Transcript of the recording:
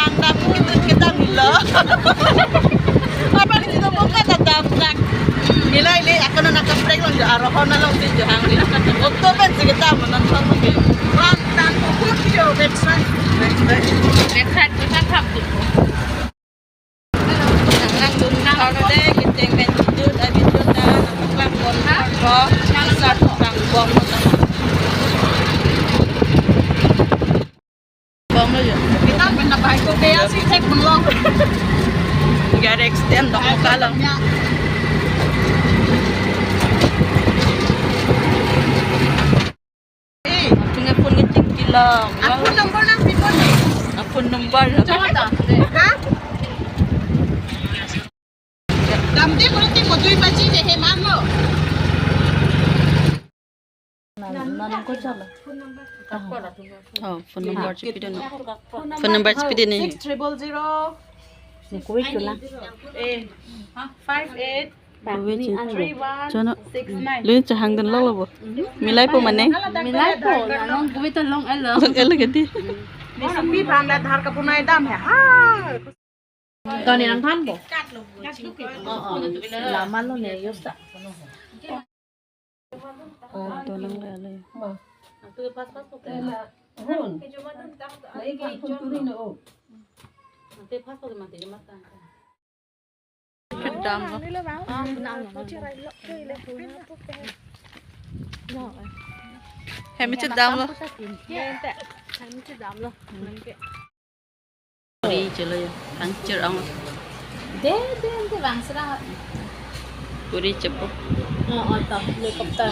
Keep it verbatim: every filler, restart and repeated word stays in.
Ang dam kedun kedam lo. Apa ni dong kok kata dam nak. Nilai le ako na nakaprek long jo arohon na long si jo hang ni. Auto pen si kita menonton ke. Ran tan ko kut jo website. Website kita thap tu. Nang lang dun thap de kiteng pen jut abi jut ta nang lang kon ko. Nang lang kon bom. Bom lo jo. Kita pernah baik ko kaya si cek belum. Gari extend dong kalang. Eh, punya phone ngetik kilo. Phone number nang pi phone ni. Phone number. Coba ta. Ha? Damde berarti mau duit baci deh, he, man lo. Nan, nan ko chala. Oh, phone number chepidun. Phone number chepidun ni. Six triple zero. Ni kuwi chula. Eh, five eight three one six nine. Chono. Lui chahang dun lo lo bo. Milai po mane. Milai po, na nong kuwi to long elo. Long elo gati. Ni sumbi bhanda dhar ka punai dam he. Ha. Toni nang than bo? Oh, oh. Lama lo ne, yus ta. Oh, to nang le le. Hun. Nai ke phone turi no. Kedam lo. Hemi kedam lo. Puri chelo ya. Thang cher ang. De, de, de, bang sera. Puri chepo. Oh, oh, to, helicopter.